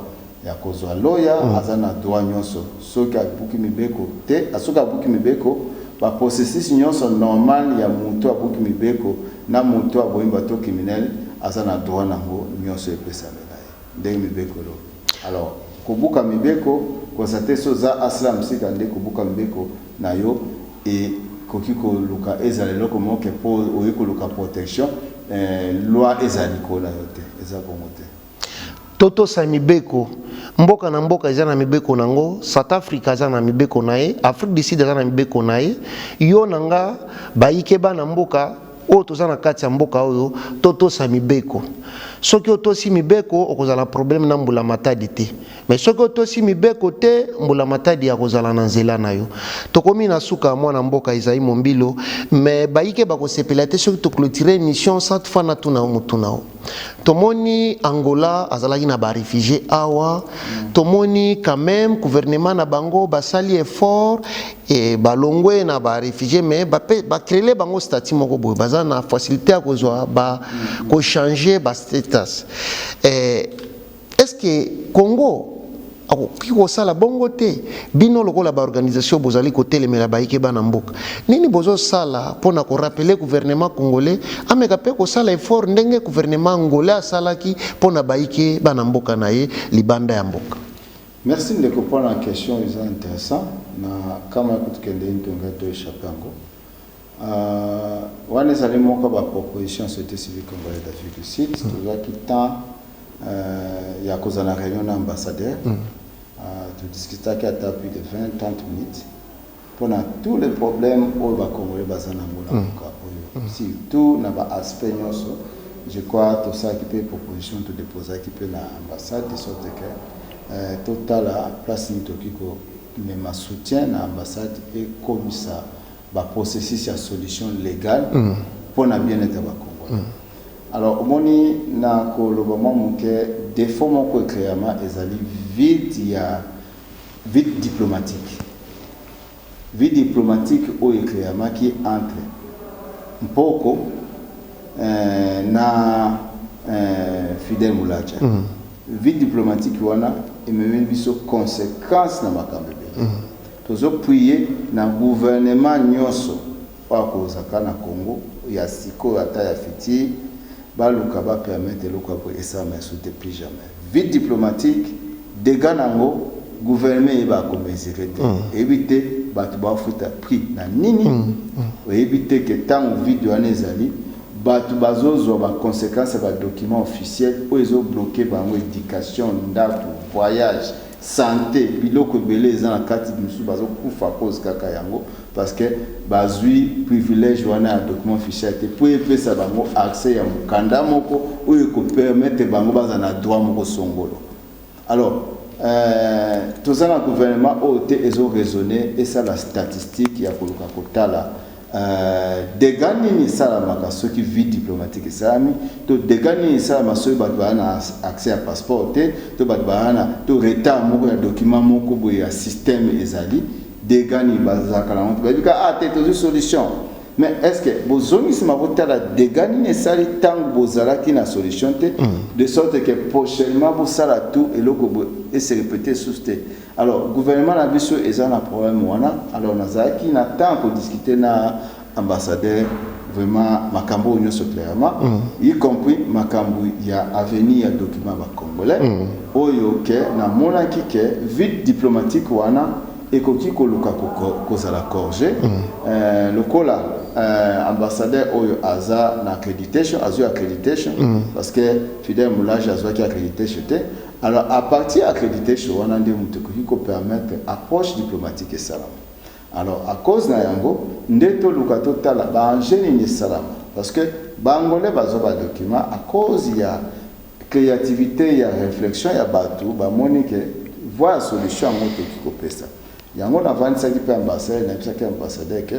ya kozwa loya, aza na droit nyonso. Soki abuki mibeko te, soki abuki mibeko, baprocessus nyonso normal ya moto abuki mibeko na moto aboyi bato criminel, aza na droit nango nyonso epesamela ye ndenge mibeko elobi. Alors kobuka mibeko koza te. So oza asylum seeker nde kobuka mibeko na yo ekoki koluka ezala eloko moko mpo oyi koluka protection, loi ezala likolo na yo te. Eza bongo te. Totosa mibeko. Mboka na mboka eza na mibeko nango. South Africa aza na mibeko na ye, Afrique du Sud aza na mibeko na ye. Yo na nga, bayike bana mboka oyo toza na kati ya mboka oyo, totosa mibeko. Soki otosi mibeko, okozala problème na mbula matadi te. Mais soki otosi mibeko te, mbula matadi akozala na nzela na yo. Tokomi na suka ya mwana mboka Ezai Mombilo. Mais bayike bakosepela te soki toclôture émission sans fois natuna yo motuna o. Tomoni Angola azalaki na baréfugié awa. Tomoni quand même gouvernement na bango basali effort e balongwe na baréfugié, mais bacréele bango statut moko boye, baza na facilité ya kozwa ba kochange bastatus. Est ce que Congo akoki kosala bongo te? Bino lokola baorganisation bozali kotelemela bayike bana mboka, nini bozosala mpona korappeler gouvernement congolais ameka mpe kosala effort ndenge gouvernement angolais asalaki mpona bayike bana mboka na ye libanda ya mboka? Merci ndeko mpona question, eza intéressant. Na kama ya kutukende ntonga to échappe yango. Wana ezali moko baproposition Société civile congolaise d'Afrique du Sud. Tozwaki temps ya kozala na réunion na ambassadeur. Todiscutaki ata plus de 20 30 minutes mpona tous les problèmes oyo bacongolais baza nango na mboka oyo, surtout na baaspect nyonso. Je crois tosalaki mpe proposition, todéposaki mpe na ambassade, de sorte que totala place nini tokoki komema soutien na ambassade ekomisa baprocessus ya solution légale mpona bien-être ya bacongolais. Alors omoni, na koloba mwa moke, défaut moko ecréama ezali vide ya vide diplomatique. Vide diplomatique oyo ecréamaki entre Mpoko na Fidèle Mulaja. Vide diplomatique wana ememeli biso conséquence na makambo ebele. Tozoprier na gouvernement nyonso oyo akozaka na Congo ya sikoyo, ata ya futur, baluka bapermettre eloko ya boye esalama esu te, plus jamais. Vide diplomatique, dégâts nango, gouvernement eyeba akomesurer te, eyebi te. Bato bafuta prix na nini? Oyebi te ke ntango vide wana ezali, bato bazozwa baconséquence ya badocument officiel oyo ezobloquer bango: éducation, ndako, voyage, santé, biloko ebele eza na kati. Mosusu bazokufa cause kaka yango, parce que bazwi privilège wana ya document officiel te mpo epesa bango accès ya mokanda moko oyo ekopermettre bango baza na droit moko songolo. Alors toza na gouvernement oyo te ezoraisonner, esala statistique ya koluka kotala dégâts nini esalamaka soki vide diplomatique esalami, to dégâts nini esalama soki bato baya na accès ya passeport te, to bato baya na to retard moko ya document moko boye ya système ezali, dégâts nini bazalaka nango te. Bayebi ka ah te, tozwi solution, mais est ce que bozongi nsima botala dégâts nini esali ntango bozalaki na solution te, de sorte que prochainement bosala tout eloko boye ese répéter susu te? Alors gouvernement na biso eza na problème wana. Alors nazalaki na temps kodiscuter na ambassadeur vraiment makambo oyo nyonso clairement, y compris makambo ya avenir ya document bacongolais oyo ke namonaki ke vide diplomatique wana ekoki koluka kozala corrigé. Lokola ambassadeur oyo aza na accréditation, azwi accréditation, parce que Fidèle Moulage azwaki accréditation te. Alors à partir ya accréditation wana nde moto ekoki kopermettre approche diplomatique esalama. Alors à cause na yango nde toluka totala baenjeu nini esalama, parce que baangolais bazwa badocument à cause ya créativité ya réflexion ya bato. Bamoni ke voie ya solution yango tokoki kopesa yango. Navandisaki mpe ambassadeur, nayebisaki ambassadeur ke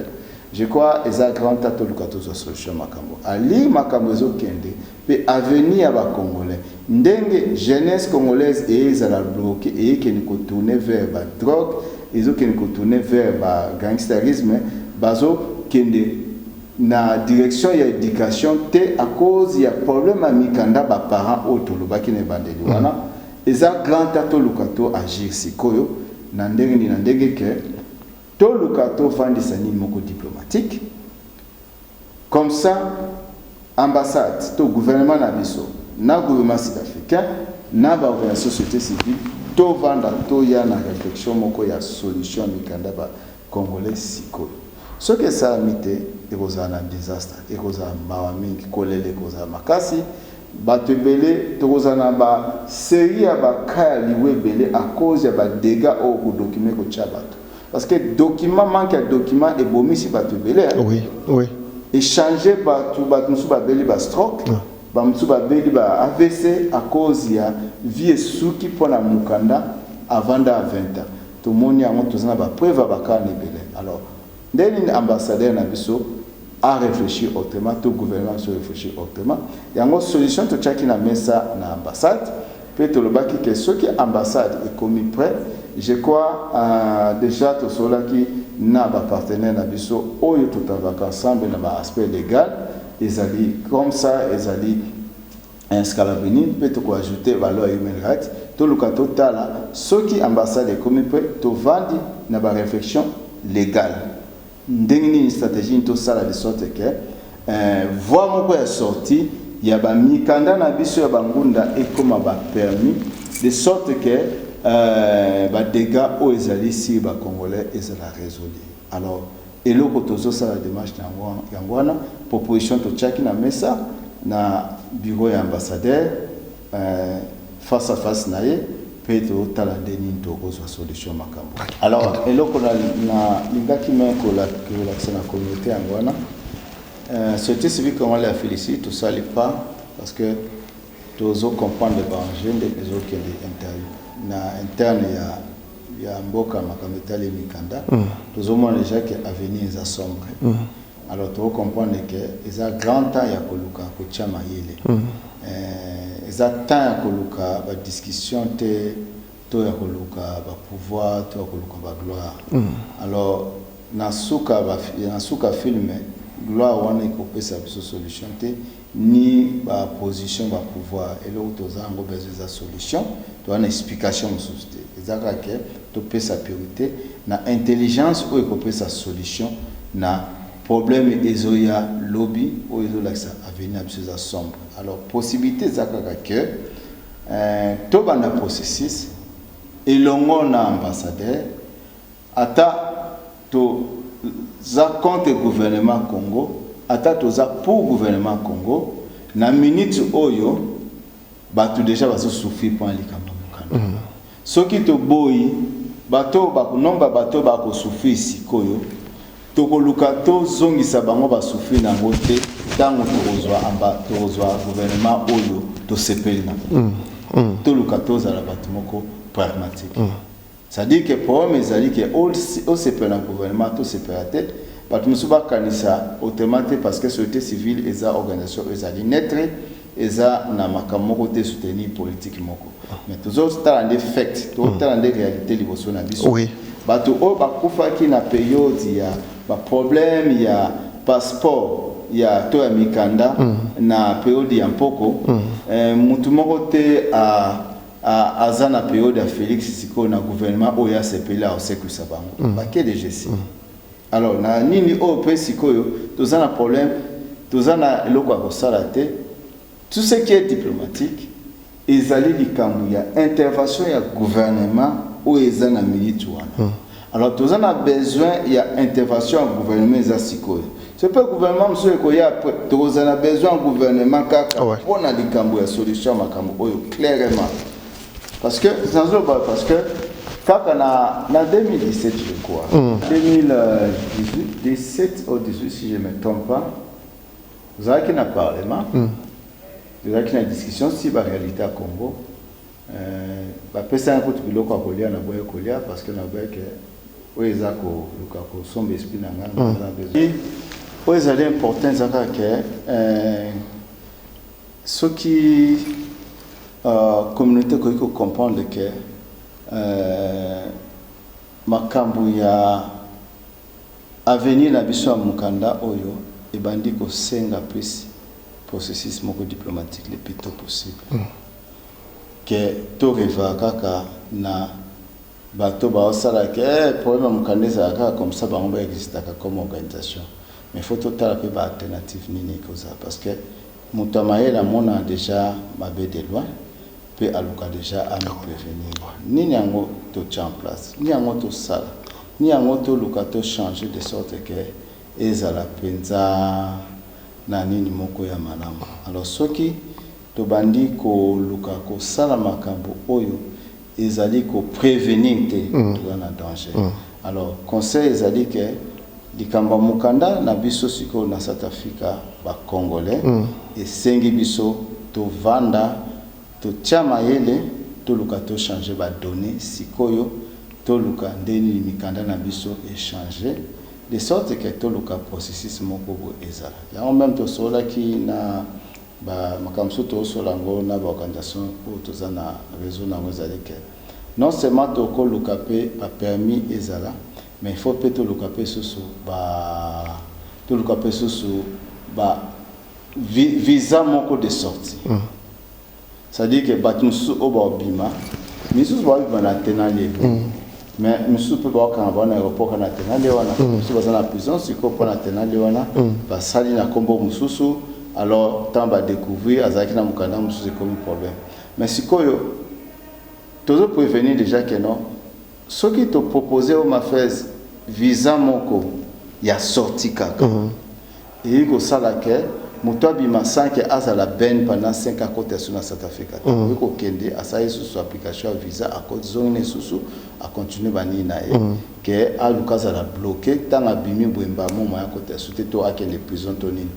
je crois eza grand temps toluka tozwa solution. Makambo ali, makambo ezokende mpe avenir ya bacongolais, ndenge jeunesse congolaise eyezala bloqué, eyekende kotourner vers badrogue, ezokende kotourner vers bagangsterisme, bazokende na direction ya éducation te à cause ya problème ya mikanda. Baparent oyo tolobaki na ebandeli wana, eza grand temps toluka to agir sikoyo. Na ndenge nini? Na ndenge ke toluka tovandisa nini moko diplomatique comme ça, ambassade to gouvernement na biso na gouvernement sud-africain na baorganisation société civile tovanda, toya na réflexion moko ya solution ya mikanda bacongolais sikoyo. Soki esalami te, ekozala na désastre, ekozala mawa mingi, kolela ekozala makasi, bato ebele tokozala na basérie ya bacas ya liwa ebele à cause ya badégâts oyo kodocument kotia bato, parce que document, manque ya document ebomisi bato ebele, hein. Échanger bato, bato mosusu babeli bastroke, bamosusu babeli ba AVC à cause ya vie esuki mpo na mokanda avanda ya 20 ans. Tomoni yango, toza na bapreuve ya bacas na ebele. Alors nde nini ambassadeur na biso a réfléchir autrement, to gouvernement biso réfléchir autrement. Yango solution totiaki na mesa na ambassade mpe tolobaki ke soki ambassade ekomi prêt, je crois déjà tosololaki na bapartenaire na biso oyo totavaka ensemble na baaspect légal, ezali comme ça, ezali Scalabrini, mpe tokoajoute baloi ya human rights. Toluka totala soki ambassade ekomi mpe tovandi na baréflexion légale, ndenge nini, stratégie nini tosala de sorte que voie moko ya sortie ya bamikanda na biso ya bangunda ekóma bapermis, de sorte que badégâts oyo ezali sur bacongolais ezala résolu. Alors eloko tozosala démarche na yango wana, proposition totiaki na mesa na bureau ya ambassadeur, face à face na ye, mpe totala nde nini tokozwa solution makambo. Alors eloko nalingaki me kolakisa na communauté yango wana, société civile congolaise ya Félicie, tosali pas parce que tozocomprendre baenjeu nde ezokende na interne ya mboka. Makambo etali mikanda, tozomona déjà ke avenir eza sombre. Alors tokocomprendre ke eza grand temps ya koluka kotia mayele. Eza temps ya koluka badiscussion te, to ya koluka bapouvoir, to ya koluka bagloire. Alors na suka film, gloire wana ekopesa biso solution te, ni baposition, bapouvoir. Eloko toza yango besoin eza solution. Toza na explication mosusu te, eza kaka ke topesa priorité na intelligence oyo ekopesa solution na problème ezoya lobi, oyo ezolakisa avenir na biso eza sombre. Alors possibilité eza kaka ke tobanda processus elongo na ambassadeur, ata Toza contre gouvernement Congo, ata toza pour gouvernement Congo, na minute oyo bato déjà bazosouffrir mpo na likambo ya mokanda. Soki toboyi, bato nombre ya bato bakosouffrir sikoyo, tokoluka tozongisa bango basouffrir nango te. Ntango tokozwa amba, tokozwa gouvernement oyo tosepeli nango, toluka tozala bato moko pragmatique. C'est-à-dire que problème ezali ke osepela na gouvernement, tosepela te, bato mosusu bakanisa autrement te, parce que société civile eza organisation oyo ezali neutre, eza na makambo moko te soutenir politique moko, mais tozotala nde fait, tozotala nde réalité liboso na biso. Bato oyo bakufaki na période ya baproblème ya passeport ya to ya mikanda na période ya mpoko, mutu moko te aza na période ya Félix sikoyo na gouvernement oyo asepeli aosekwisa bango bake DGC. Alors na nini oyo mpe sikoyo toza na problème, toza na eloko ya kosala te. Tout ce qui est diplomatique ezali likambo ya intervention ya gouvernement oyo eza na minute wana. Alors toza na besoin ya intervention ya gouvernement eza sikoyo. So mpe gouvernement mosusu ekoya après, tokozala na besoin ya gouvernement kaka mpo na likambo ya solution ya makambo oyo clairement, parce que nazoloba, parce que kaka na 2017, je crois, 2018, 17 ou 18 si je me trompe pas, ozalaki na parlement, tozalaki na discussion si baréalité ya Congo. Bapesanga kutu biloko ya kolia, na boye kolia parce que naboyeke oyo eza koluka kosomba esprit na ngai. Naza besoin oyo ezali important, eza kaka ke soki communauté ekoki kocomprendre ke makambo ya avenir na biso ya mokanda oyo ebandi kosenga plus processus moko diplomatique le plus tôt possible, ke toreva kaka na bato baosala ke problème ya mokanda ezala kaka comme ça, bango baexistaka comme organisation, mais faut totala mpe baalternative nini ekozala, parce que moto ya mayele amona déjà mabe de loin mpe aluka déjà amiprévenir. Nini yango totia en place, nini yango tosala, nini yango toluka tochanger de sorte ke ezala mpenza na nini moko ya malamu. Alors soki tobandi koluka kosala makambo oyo ezali koprévenir te, toza na danger. Alors conseil ezali ke likambo ya mokanda na biso sikoyo na South Africa, bacongolais, esengi biso tovanda, totia mayele, toluka tochange badonnées sikoyo, toluka nde nini mikanda na biso echange, de sorte ke toluka processus moko boye ezala yango. Même tosololaki na makambo mosusu, tozosola yango na baorganisation oyo toza na réseau na yango, ezali ke non seulement tokoluka mpe bapermis ezala, mais il faut mpe toluka mpe susu ba toluka mpe susu ba visa moko de sortie. C'est-à-dire que bato mosusu oyo baobima, misusu baobima na tenali ebe, mais misusu mpe baokanga bango na aéroport kaka na tenali wana. Misusu baza na prison sikoyo mpo na tenali wana basali na nkombo mosusu. Alors ntango badécouvrir azalaki na mokanda mosusu, ekomi problème. Mais sikoyo tozoprévenir déjà ke non, soki topropose Home Affairs visa moko ya sortie kaka, eyi kosala ke moto abima sans ke azala ben pendant 5 akota so na South Africa te. Okoki kokende, asali lisusu application ya visa, akoti, zongi na lisusu, acontinue banini na ye, ke aluka azala bloqué. Ntango abimi boye, mbamo ya akota su te, to akende prison to nini.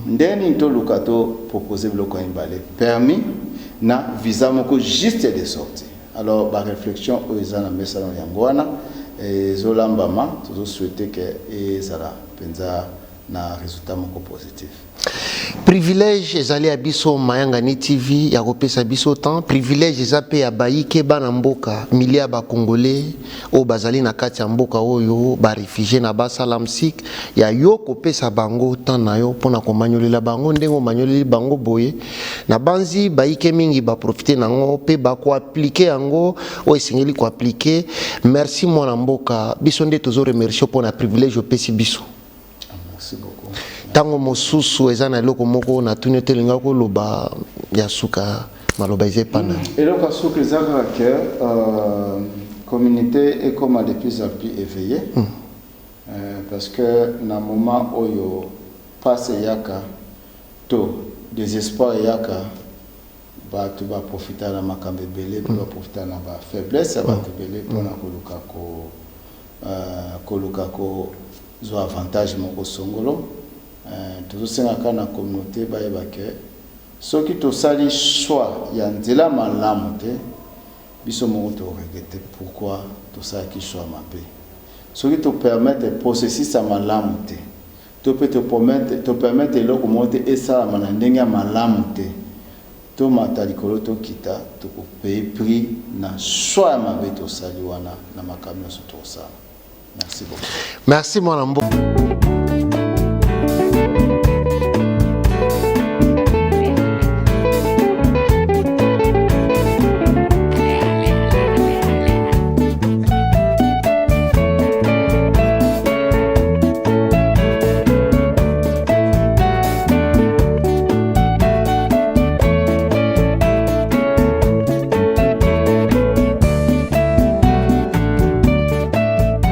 Nde nini toluka topropose biloko ya mibale, permis na visa moko juste de sortie. Alors baréflexion oyo eza na mesano yango wana ezolambama, tozosouhaite ke ezala mpenza na résultat moko positif. Privilège ezali ya biso Mayangani TV ya kopesa biso temps. Privilège eza mpe ya bayike bana mboka, milie ya bacongolais oyo bazali na kati ya mboka oyo, baréfugiés na basala msik ya yo kopesa bango temps na yo mpona komanyolela bango ndenge omanyoleli bango boye. Na banzi bayike mingi baprofite nango mpe bakoappliquer yango oyo esengeli koappliquer. Merci mwana mboka, biso nde tozoremercie mpona privilège opesi biso. Merci beaucoup. Ntango mosusu eza na eloko moko natuni ete elinga koloba ya suka, maloba eza epana. Eloko ya suka eza kaka ke communauté ekoma de plus en plus éveillée. Parce que na moment oyo pasi eyaka to desespoir eyaka, bato ba profitaka na makambo ebele mpe ba profitaka na ba faiblesse ya bato ebele mpona koluka ko koluka kozwa avantage moko songolo. Tozosenga kaka na communauté bayeba ke soki tosali choix ya nzela malamu te, biso moko to regretter pourquoi tosalaki choix mabe. Soki to permettre processus ya malamu te, to mpe to permettre eloko moko te esalama na ndenge ya malamu te, tomata likolo tokita, toko payer prix na choix ya mabe tosali wana na makambo nyonso tokosala. Merci beaucoup. Merci mwana mboka.